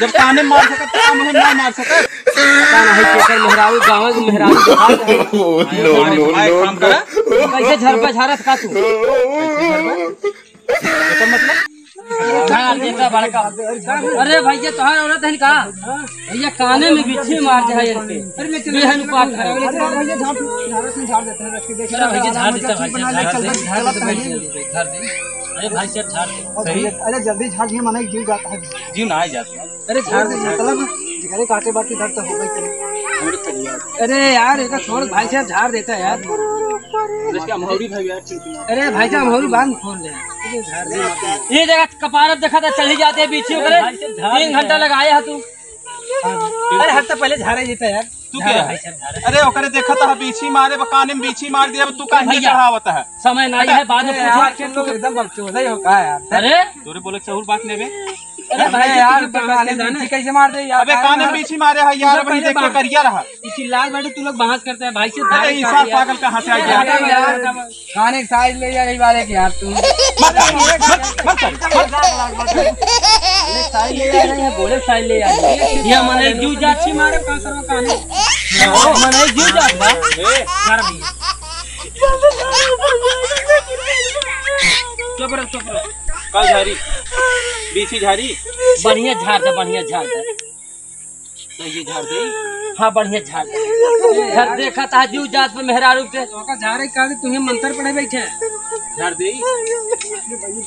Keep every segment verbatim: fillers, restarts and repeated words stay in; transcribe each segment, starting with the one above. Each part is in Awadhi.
जब काने मार सकत, तो हम ना मार सकत। पता नहीं केकर मेहरारू, गाँव के मेहरारू दिखा दे। Oh, no, no, भाई, no, काम no। करा। कैसे झरपा झारत का तू? कैसे झरपा? एकर मतलब? झार देता बड़का। अरे भैया, तोहार औरत है का? भैया, काने में बिच्छी मार दे है इनके। बेहन पाक है। अरे भैया, झार, झार से झार देते हैं, रख के देख। अरे भैया, झार देता भाई, झार दे, झार दे, झार दे। अरे भाई साहब, झार दे। और भैया, अरे जल्दी झार, ये मना जीव जाता है। जीव ना आ जाता। अरे झार दे, झार दे। मतलब जिगरे काटे बाकी दर्द तो होबे करे। अरे यार, ये तो छोड़ भाई साहब, झार देता है यार। इसके अमहौरी भाई यार, ठीक है। अरे भाई साहब, अमहौरी बांध फोन ले। ये झार दे। ये जगह कपारत देखा था, चढ़ी जाते हैं बीच में करे। तीन घंटा लगाए है तू। अरे हट तो पहले झारे जीता यार। तू क्या है? अरे ओकरे देखा था बीछी मारे, काने में बीछी मार दिया, अब तू काहे भैया। चढ़ावत है? समय नहीं है, बाद में अरे पूछो। यार, तुम लोग एकदम बकचोद ही हो का यार? अरे तोरे बोले सहूर बात नहीं बे। अरे भाई, अरे यार, तुम तो काने में बीछी कैसे मार दे यार? अबे काने में बीछी मारे है यार, वही देख के करिया रहा। चिल्ला बैठे तू लोग, बहस करते हैं भाई से। अरे धारे इंसान पागल कहाँ से आ गया? अरे यार, काने के साइज ले जा रही वाले के यार तू। मत कर, मत, मत कर, मत। अरे साइज ले जा रहे हैं, बोले साइज ले जा रहे हैं। ये मने जू जात। अच्छी मारे का सरवा काने। मने जू जात बा। ए। घर में। चुप रह, चुप रह। का झारी? बीछी झारी? बढ़िया झार दे, बढ़िया झार दे। तो ये झार दे। हाँ, बढ़िया झार दे। घर देखा था जू जात पे मेहरारू के। तो का झारे का कि तुम्हें मंत्र पढ़े बैठे। झार दे।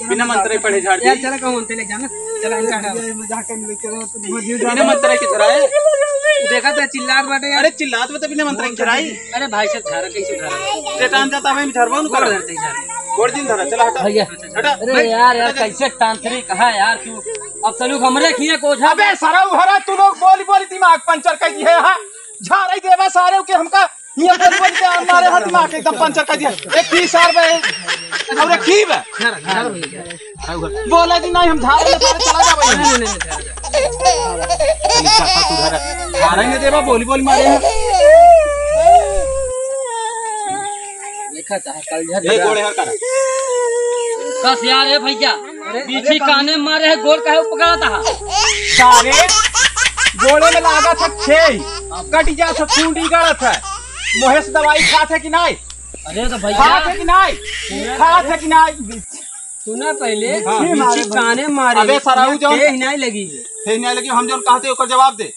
बिना मंत्र पढ़े झार दे। यार, चला कहूँ, चले जाना। चला, इनका हटाओ। ये मजाक करने लगे, चलो, तुम जीव जाओ। बिना मंत्र के झराए। देखा था, चिल्लात बाटे यार। अरे, चिल्लात में तो बिना मंत्र के झराए। अरे भाई साहब, झारा कैसे झारा? शैतान जाता, वहीं झरवा उनको। गोड़ धरते हैं, झारा। गोड़ जिन धरा, चला, हटा। भैया। हटा। अरे यार, यार, हटा। कैसे तांत्रिक है यार तू? अब सलूक हमरे किए को ओझा। अबे सरऊ हरा, तू लोग बोली बोली दिमाग पंचर कर दिए, हाँ? झारे देवा सारे के हमका, ये बोली बोली के मारे, हाँ, दिमाग एकदम पंचर कर दिया। एक ही सार बे, और एक ही बे। बोला जी नहीं, हम झारे में सारे चला जावे। नहीं, नहीं, नहीं, नहीं, नहीं। झारे में देवा बोली बोली मारे हैं। देखा था, कल झर ए, गोड़े हर करा। कस यार, ए भैया, अरे, बीछी अरे, काने मारे है, गोड़ काहे पकड़ाता है? सारे, गोड़े में लागत है खेई, कट जात है, खूंटी गड़त है। मोहेश दवाई खात है कि नाई? अरे तो भैया। खात है कि नाई? खात है कि नाई? सुना पहले, हाँ। बीछी काने मारे, अबे सराऊ जौन तेज नाई लगी। तेज नाई लगी, हम जौन कहते ओकर जवाब दे।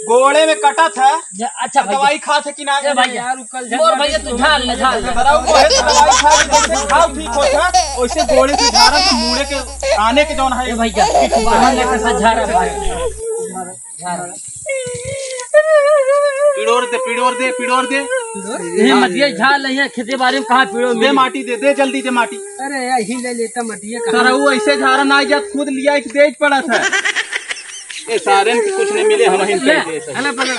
गोड़े में कटत है, अच्छा तो भैया। दवाई खात है कि ना? ए भैया, यार, उ कल मोर भैया, तू झार ले, झार ले। सराऊ को है तो दवाई खा के जैसे घाव ठीक होत है, वैसे गोड़े से झारा के मुड़े के आने के जौन है। ए भैया, बाहर लेके से झारा भाई। झारा। पिड़ोर दे, पिड़ोर दे, पिड़ोर दे। ये मटिया झार ले, खेते बाड़ी में कहाँ पिड़ोर दे मिली? माटी दे, दे जल्दी दे माटी। अरे यार, ही ले लेता मटिया कहाँ? सराऊ ऐसे झारा ना जात, खुद लिया एक दे पड़ा था। ए, सारेन के कुछ नहीं मिले, हम ही ले, दे सही। है ना, पकड़।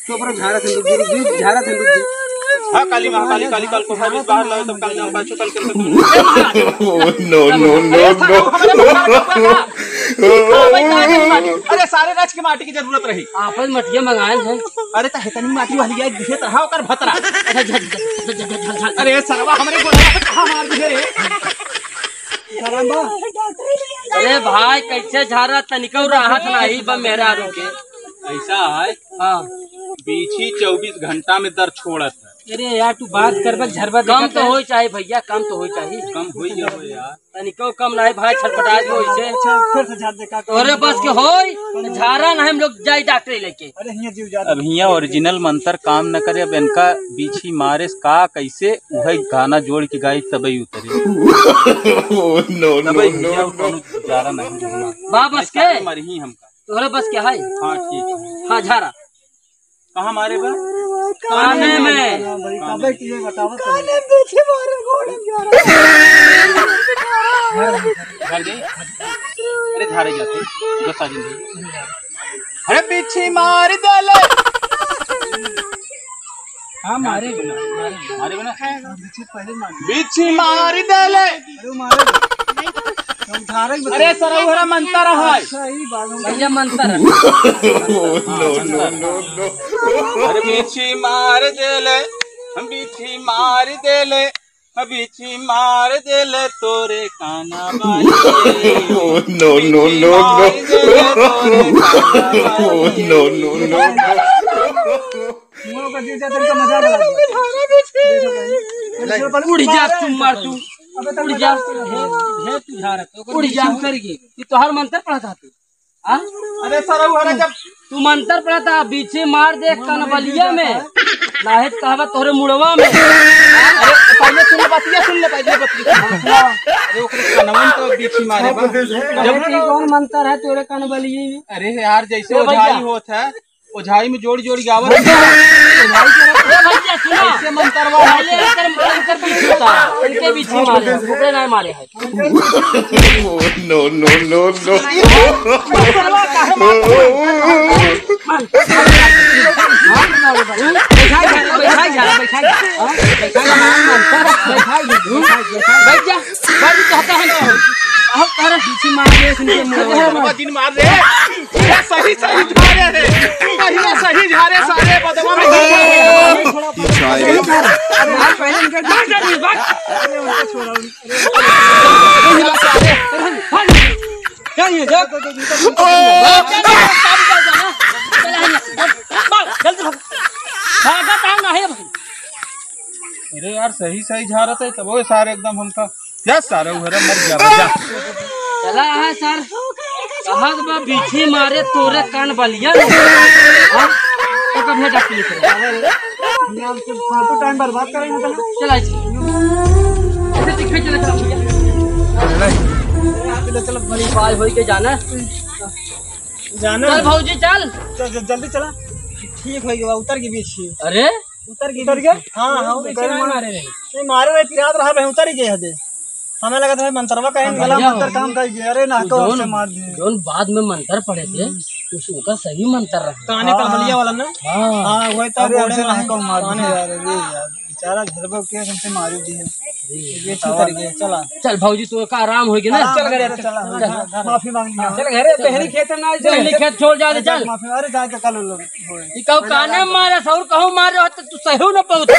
चुप रहो, झारा थे, रुक, रुक, रुक, झारा थे, रुक, रुक। हाँ, काली महाकाली, काली काल को सर्विस बाहर लाओ, तब काल जाओ, पाछो काल कर। Oh, no, no, no, no। अरे सारे राज के माटी की जरूरत रही। आपन मटिया मंगाए हैं। अरे तो हेतनी माटी वाली है, दिखे तो रहा ओकर भतरा। अच्छा, अच्छा, अच्छा। अरे सरवा हमरे गोड़ा पे कहाँ मार दिए रे? अरे भाई, कैसे झारा, तनिको राहत नाही बा मेहरारू के। ऐसा है। हाँ। बीछी चउबीस घंटा में दर छोड़त है। अरे यार, तू बात कर बस, झरबा कम देखा तो कर। होई चाही भैया, कम तो होई चाही। कम होई गया हो यार। तनिको कम नाही भाई, छटपटा जो इसे। अच्छा, फिर से झाड़ दे का। अरे बस के होई, झारा ना हम लोग जाई डॉक्टर लेके। अरे हियाँ जीव जा। अब हियाँ ओरिजिनल मंत्र काम न करे, अब इनका बीछी मारे का कैसे उहे गाना जोड़ के गाई तबे उतरे। Oh, no, no, तबे no, हियाँ no। कोनो झारा नहीं होना। बा बस के। मरही हमका। तोहरे बस के है? हाँ, ठीक है। हाँ, झारा। कहाँ मारे बा? काने में। हाँ, भाई, काबे की है, बताओ तो। काने में पीछे मारे, गोड़ में जा रहा। झाड़ दे। अरे, झाड़े जाते। दस आ जाते। अरे, पीछे मार दे ले। हाँ, मारे। मारे बना। बिच्छी मार देले। अरे, मारे। अरे, सरऊ हरा मंतर है। अच्छा, ई बात हम भैया मंतर है। No, no, no, no। अरे, बिच्छी मार देले, हम बिच्छी मार देले। बिछी मार देले तोरे काना बाली। Oh, no, no, no, no। मार देले तोरे काना बाली। Oh, no, no, no, no। मुंह का गिर जाता, इनका मजाक लगा। उड़ जा, तू मार, तू। अबे, तो उड़ जा। मजाक तो हे, हे, तू झारत, ओकर उड़ जा। पीछे उतर गई। ये तोहार मंत्र पढ़ा था तू। हाँ? अरे सर, वो हरे जब तू मंत्र पढ़ा था, बीछी मार दे कनबलिया में, नाहे तो कहबा तोहरे मुड़वा में। अरे पहले सुन ले बतिया, सुन ले पहले बतिया। अरे ओकरे कनवन तो बीछी मारे बा। अरे ई कौन मंत्र है तोरे कनबलिया में? अरे यार, जैसे ए भैया। ओझाई होत है, ओझाई में जोड़ी जोड़ी गावत है। ए भैया सुना, ऐसे मंत्रवा पहले एकर, एकर बीछी उतार, इनके बीछी मारे, ओकरे नाहीं मारे है। No, no, no, no। बैठ जा, बैठ जा, कहता है ना। अब तारा बीछी मार दे, सुन के मुंह में। दिन मार दे। ये सही, सही झारे रे। पहिले सही झारे, सारे बदवा में। पीछे आए रे। पहले इनका मार दे, भाग। क्या ये, जा? जल्दी भाग। भागा था ना, हे भाई। अरे यार, सही सही झारत है, तब वो सारे एकदम हमका, जा सारे उहरे मर गया, जा। चला है सर, कहत बा बीछी मारे तोरे कान बलिया। हाँ? तो कब है डॉक्टर लेकर? ये हम तो फालतू टाइम बर्बाद करेंगे तो। चला जी। ऐसे दिखाई चला, चला भैया। चला, चला, बड़ी बात होई के जाना। जाना। चल भौजी, चल। चल, चल, जल्दी चला। ठीक हो गया, उतर के बीछी। अरे? उतर के उतर बीछी। गया? हाँ, हाँ, उतर के मारे रहे। नहीं, मारे रहे, पिरात रहा, भाई, उतर ही गया दे। हमें लगा था, भाई, मंतरवा कहीं हाँ, गला भैया, मंतर काम कर गया। अरे, ना, वो तो जौन, से मार दिए। जौन बाद में मंतर पढ़े थे, हम्म। उस, उनका सही मंतर रहा। काने हाँ। कनबलिया वाला ना? हाँ। हाँ, वही तो अरे, बोले हमसे ना। ना, कौन मार काने दिया? यार, अरे यार। बेचारा झरबो के हमसे मारी दी है। ये बतावा। चला। चल भौजी, तू का आराम होई कि ना? आराम चल घरे, होई, चल, चला, चल। चला, माफी मांग लिया। चल घरे, पहली खेत ना चल, चल। पहली खेत छोड़ जा दे, चल। माफी, अरे जाए तो कल लोग। ई कहू काने मारे, सौर कहूँ मारे हो तो तू सही न पहुँच।